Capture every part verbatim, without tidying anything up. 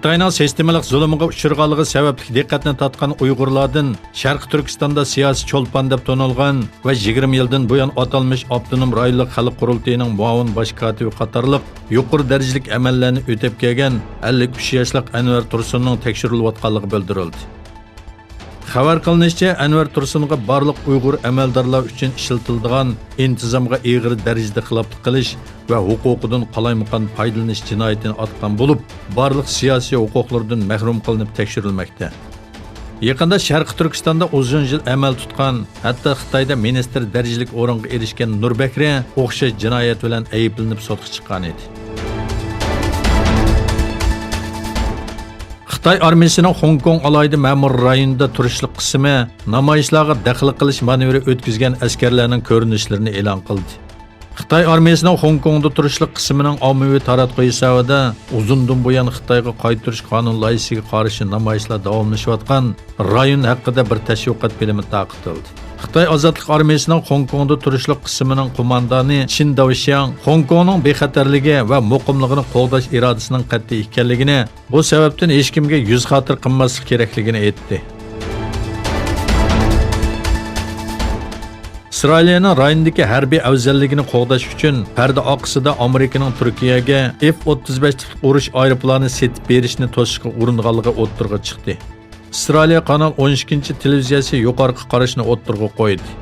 خىتاينىڭ سىستېمىلىق زۇلۇمىغا ئۇچرىغانلىقى سەۋەبلىك دىققەتنى تارتقان ئۇيغۇرلاردىن شەرقىي تۈركىستاندا سىياسىي چولپان دەپ تونۇلغان ۋە يىگىرمە يىلدىن بۇيان ئاتالمىش ئاپتونوم رايونلۇق خەلق قۇرۇلتىيىنىڭ مۇئاۋىن باش كاتىپى قاتارلىق يۇقىرى دەرىجىلىك ئەمەللەرنى ئۆتەپ كەلگەن ئەللىك ئۈچ ياشلىق ئەنۋەر تۇرسۇننىڭ تەكشۈرۈلۈۋاتقانلىقى بىلدۈرۈلدى. خەۋەر قىلىنىشىچە، ئەنۋەر تۇرسۇنغا بارلىق ئۇيغۇر ئەمەلدارلار ئۈچۈن ئىشلىتىلىدىغان ئىنتىزامغا ئېغىر دەرىجىدە خىلاپلىق قىلىش ۋە ھوقۇقىدىن قالايمىقان پايدىلىنىش جىنايىتىنى ئاتقان بولۇپ، بارلىق سىياسىي ھوقۇقلىرىدىن مەھرۇم قىلىنىپ تەكشۈرۈلمەكتە. يېقىندا شەرقىي تۈركىستاندا ئۇزۇن يىل ئەمەل تۇتقان، ھەتتا خىتايدا مىنىستىر دەرىجىلىك ئورۇنغا ئېرىشكەن نۇر بەكرى ئوخشاش جىنايەت بىلەن ئەيىبلىنىپ سوتقا چىققان ئىدى. خىتاي ئارمىيىسىنىڭ خوڭكوڭ ئالاھىدە مەمۇرىي رايونىدا تۇرۇشلۇق قىسمى نامايىشلارغا دەخلى قىلىش مانېۋىرى ئۆتكۈزگەن ئەسكەرلەرنىڭ كۆرۈنۈشلىرىنى ئېلان قىلدى. خىتاي ئارمىيىسىنىڭ خوڭكوڭدا تۇرۇشلۇق قىسمىنىڭ ئاممىۋى تاراتقۇ ھېسابىدا ئۇزۇندىن بۇيان خىتايغا قايتۇرۇش قانۇن لايىھىسىگە قارشى نامايىشلار داۋاملىشىۋاتقان رايون ھەققىدە بىر تەشۋىقات فىلىمى تارقىتىلدى. خىتاي ئازادلىق ئارمىيىسىنىڭ خوڭكوڭدا تۇرۇشلۇق قىسمىنىڭ قوماندانى چىن داۋشياڭ خوڭكوڭنىڭ بىخەتەرلىكى ۋە مۇقىملىقىنى قوغداش ئىرادىسىنىڭ قەتئىي ئىكەنلىكىنى، بۇ سەۋەبتىن ھېچكىمگە يۈز خاتىرە قىلماسلىق كېرەكلىكىنى ئېيتتى. ئىسرائىلىيەنىڭ رايوندىكى ھەربىي ئەۋزەللىكىنى قوغداش ئۈچۈن پەردە ئارقىسىدا ئامېرىكىنىڭ تۈركىيەگە ئېف ئوتتۇز بەش تىپلىق ئۇرۇش ئايروپىلانى سېتىپ بېرىشنى توسۇشقا ئۇرۇنغانلىقى ئوتتۇرىغا چىقتى. ئىسرائىلىيە قانال ئون ئىككىنچى تېلېۋىزىيەسى يۇقىرىقى قاراشنى ئوتتۇرىغا قويدى.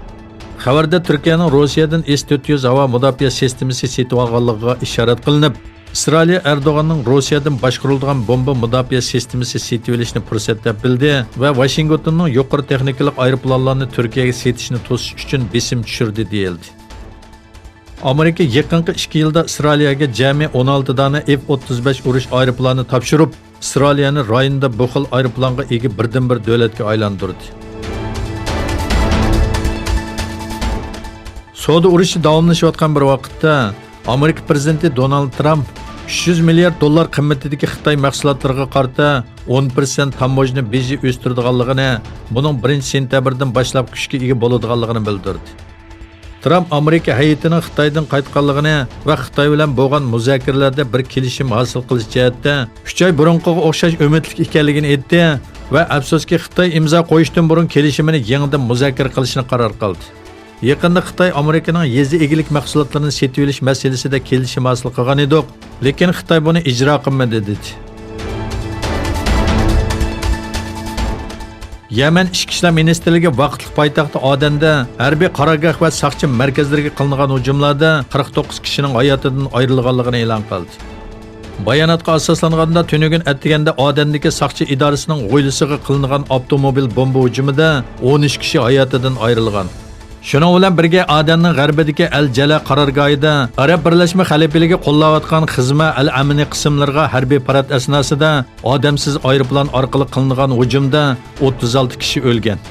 خەۋەردە تۈركىيەنىڭ روسىيەدىن ئېس تۆت يۈز ھاۋا مۇداپىئە سىستېمىسى سېتىۋالغانلىقىغا ئىشارەت قىلىنىپ، ئىسرائىلىيە ئەردوغاننىڭ روسىيەدىن باشقۇرۇلىدىغان بومبا مۇداپىئە سىستېمىسى سېتىۋېلىشنى پۇرسەت دەپ بىلدى ۋە ۋاشىنگتوننىڭ يۇقىرى تېخنىكىلىق ئايروپىلانلارنى تۈركىيەگە سېتىشنى توسۇش ئۈچۈن بېسىم چۈشۈردى، دېيىلدى. ئامېرىكا يېقىنقى ئىككى يىلدا ئىسرائىلىيەگە جەمئىي ئون ئالتە دانە ئېف ئوتتۇز بەش ئۇرۇش ئايروپىلانى تاپشۇرۇپ، ئىسرائىلىيەنى رايوندا بۇ خىل ئايروپىلانغا ئىگە بىردىنبىر دۆلەتكە ئايلاندۇردى. سودا ئۇرۇشى داۋاملىشىۋاتقان بىر ۋاقىتتا، ئامېرىكا پىرېزىدېنتى دونالد ترامپ ئۈچ يۈز مىليارد دوللار قىممىتىدىكى خىتاي مەھسۇلاتلىرىغا قارىتا ئون پىرسەنت تاموژنا بېجى ئۆستۈرىدىغانلىقىنى، بۇنىڭ بىرىنچى سېنتەبىردىن باشلاپ كۈچكە ئىگە بولىدىغانلىقىنى بىلدۈردى. ترامپ ئامېرىكا ھەيئىتىنىڭ خىتايدىن قايتقانلىقىنى ۋە خىتاي بىلەن بولغان مۇزاكىرىلەردە بىر كېلىشىم ھاسىل قىلىش جەھەتتە ئۈچ ئاي بۇرۇنقىغا ئوخشاش ئۈمىدلىك ئىكەنلىكىنى ئېيتتى ۋە ئەپسۇسكى، خىتاي ئىمزا قويۇشتىن بۇرۇن كېلىشىمىنى يېڭىدىن مۇزاكىرە قىلىشنى قارار قىلدى. يېقىندا خىتاي ئامېرىكىنىڭ يېزا ئىگىلىك مەھسۇلاتلىرىنى سېتىۋېلىش مەسىلىسىدە كېلىشىم ھاسىل قىلغان ئىدۇق، لېكىن خىتاي بۇنى ئىجرا قىلمىدى، دېدى. يەمەن ئىچكى ئىشلار مىنىستىرلىكى ۋاقىتلىق پايتەختى ئادەندە ھەربىي قارارگاھ ۋە ساقچى مەركەزلىرىگە قىلىنغان ھۇجۇملاردا قىرىق توققۇز كىشىنىڭ ھاياتىدىن ئايرىلغانلىقىنى ئېلان قىلدى. باياناتقا ئاساسلانغاندا، تۈنۈگۈن ئەتىگەندە ئادەندىكى ساقچى ئىدارىسىنىڭ ھويلىسىغا قىلىنغان ئاپتوموبىل بومبا ھۇجۇمىدا ئون ئۈچ كىشى ھاياتىدىن ئايرىلغان. شۇنىڭ بىلەن بىرگە، ئادەننىڭ غەربىدىكى ئەل جەلە قارارگاھىدا ئەرەب بىرلەشمە خەلىپىلىكى قوللاۋاتقان خىزمە ئەل ئەمىنى قىسىملىرىغا ھەربىي پارات ئەسناسىدا ئادەمسىز ئايروپىلان ئارقىلىق قىلىنغان ھۇجۇمدا ئوتتۇز ئالتە كىشى ئۆلگەن.